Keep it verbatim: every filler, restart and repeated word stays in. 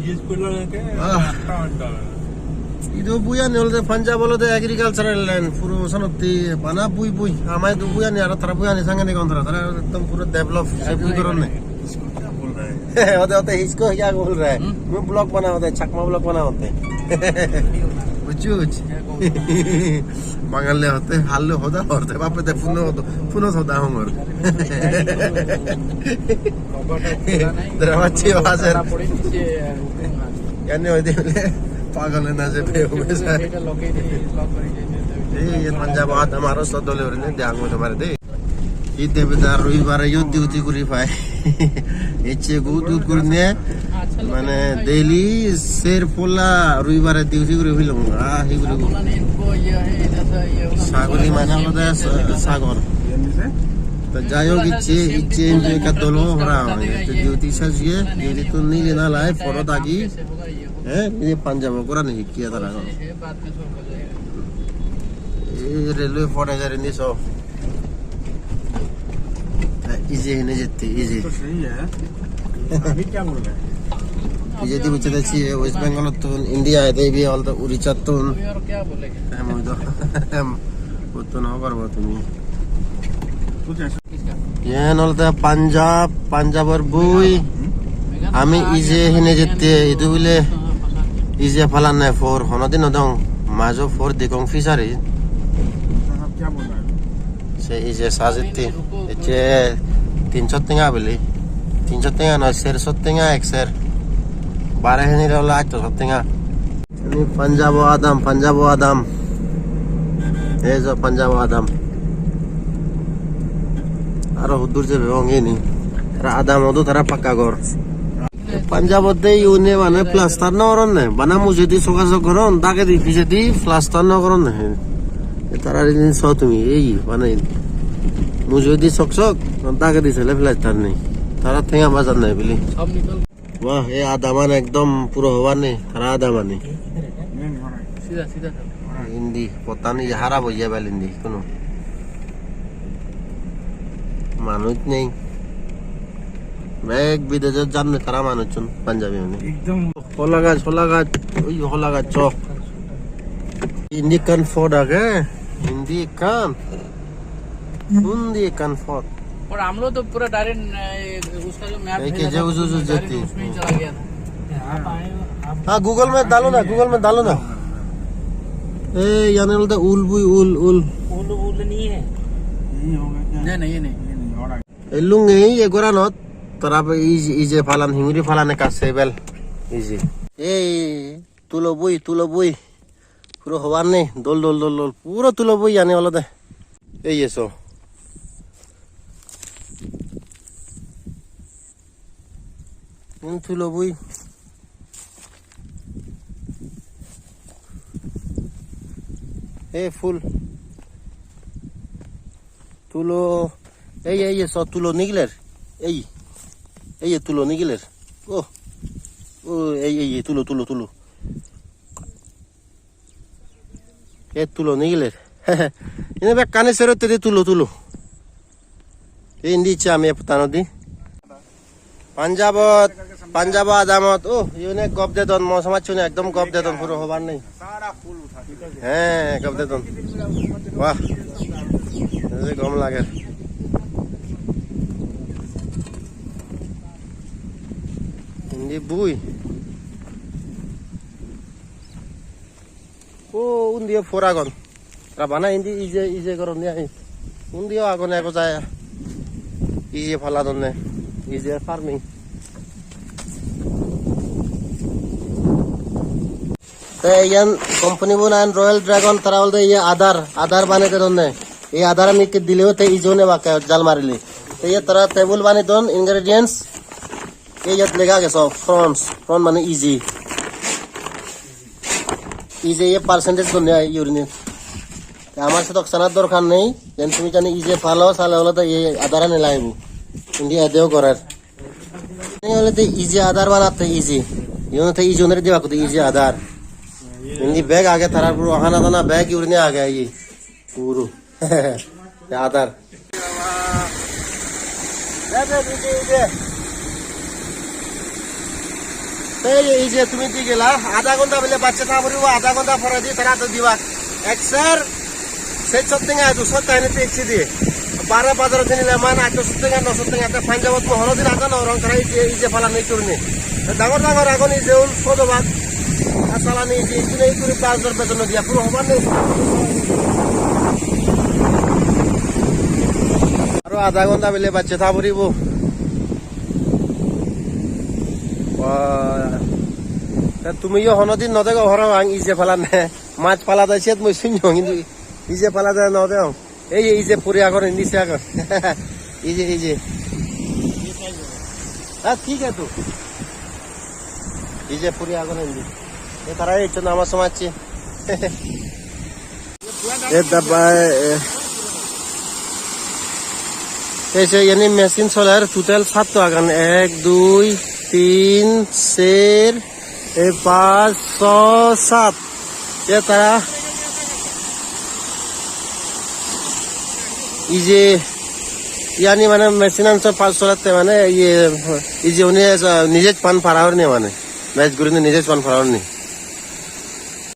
Yes, pula ke Ah. Atta anda. Idu bui ani olode Punjab olode agricultural land, puro sanotte bana bui bui. Amai idu bui ani aro tara bui ani sange ni gon tara, tara ekdom puro develop, se bui goronne. Isko kya bol raha hai? Hote, hote, isko kya bol raha hai? Hmm? Main vlog bana hote, Chakma vlog bana hote. Bujo, bujo. Bangalle hote, hallo hoda hote, bape te puno hoda, puno hoda hongor. Drama chi awaaz hai. Yani hoy de bole, pagal na je be, ume sa. Ei, ye Punjab aat hamaro sot dole ore ne, de angu de mare de. Ei Debeda roibare yo duty guri pai. Ecche good good gurine, mane daily ser polla roibare duty guri pelong. Ah, hi guri. Sagori mane olode sa-, sagor. To jai hok, ecche, ecche enjoy ekka dol obo parapang. Te duty sej oye, duty tun nile nalai, porot agi. Eh, ei Punjab-o gorani hikke tara. Ei railway pot ejer indi so. Eh, ije hine jette, ije. तो सही है। अभी क्या बोल रहे हैं? Ije di bucche de si West Bengal-ottun, India ede ibe olode Odisha-ttun. अभी और क्या बोलेंगे? Eh, mui do, em, uttun hobor bo tumi. कुछ ऐसा Iyen olode Punjab, Punjabor bui. Ami ije hine jette, idu bile ije palanne por, hono din no degong, majo por degong fishery. Se ije sa jette, ecche tinso tenga bile, tinso tenga noi, serso tenga ek ser. Bare hinire ole attoso tenga. Ini Punjab-o adam, Punjab-o adam. Ei jo Punjab-o adam. Aro huddur jebe hong hini. Tara adam odo tara pakka gor. Punjab-ot de iyune mane plaster no goronne. Bana mujedi soga sok goron, dagedi pijedi plaster no goronne. Tara rini so tumi, ei mane mujedi sok sok, dagedi sele plaster nei. Tara tenga bajar nei bili. Wah, ei adaman ekdom puro hobar nei, tara adamani. सीधा, सीधा चल। Indi, pottan ye harap oye bel indi, hono manuj nei. Bek bidejot janne tara manuchun, Punjabi mane. एकदम। Hola gaj, hola gaj, oi hola gaj, so. Indi ekkan pot age, indi ekkan. Undi ekkan pot. और हम लोग तो पूरा डायरेक्ट, ए, उसका जो मैप भेजा था, तो डायरेक्ट उसमें ही चला गया था। हाँ, Google Map डालो ना, Google Map डालो ना। ए, याने बोलते उल बुई, उल, उल। उल, उल नहीं है। नहीं होगा क्या? नहीं, नहीं, नहीं। ये नहीं, और आगे। E lunge ye goranot, tara ije, ije palan, hinguri palan ekka sebel. Ije. Ei, tulo bui, tulo bui. Puro hobar nei, dol, dol, dol, dol. Puro tulo bui ani olode. Ei ye so. Iyen tulo bui. Ei phul. Tulo. Ei, ei, ei, so tulo nigiler. Ei. Ei, ei, tulo nigiler. Oh. Oh, ei, ei, ei, tulo, tulo, tulo. E tulo nigiler. Ine bekkani serottedi tulo tulo. E indi icche ami pottanodi. Punjabot, Punjabo adamot, oh, iyune gob dedon, mo somajjune ekdom gob dedon, puro hobar nei. He, gob dedon. Wah, ei je gom lager. Indi bui. O, undiyo por agon. Tara bana indi ije, ije goronde ai. Undiyo agon ego jai. Ije paladonne. Ije farming. Te iyan company bo nang Royal Dragon, tara olode iye adar, adar banei dedonne. Ei adar ani ikke dileo te ije une bakke jal marile. Te iye tara table banei don, ingredients. Ei iyot lega age so prawns, prawn mane ije. Ije ye percentage donne ai iyurine. Te amar sedok sana dorkar nei, jen tumi jani ije palo, sale olode ei adar ani lagibo. Indi edeyo gorer. Ei olode ije adar banatte ije. Iyun te ijonore dibak hoide ije adar. Indi bek age tarar puro hana dana bek iyurine age iye. Puro. Te adar. Ei, ei je tumi di gela, adha ghonta bile bacche tha puribo, adha ghonta poredi tara to dibak. Ek ser sechsot tenga, dusot tenga ni pecche di. Bare bazarot hinile man atsot tenga, nosot tenga, te Punjabot mo hono din adha no rong tara ije, ije palani turni. Te dangor dangor agon ije un sodobak. Asalani ije, ije nei turi bazar bejon no diya, puro hobar nei. Aro adha ghonta bile bacche tha puribo. Wah. Ta tumiyo hono din no dego parapang ije palane. Mach palade siyot mui sunyong, hintu ije palade no degong. Ei je ije puri agon, indi se agon. Ije, ije. Ha, thik hai to. Ije puri agon indi. E tara ecchon ama somajje. E dabba, e, ei se iyani machine soler, total satto agon. Ek, dui, tin, ser, e, pach, so, sat. E tara ije iyani mane machine an so pach solette mane iye ije uni, e, nijej pan para orinei mane. Bej gurinei nijej pan para orinei.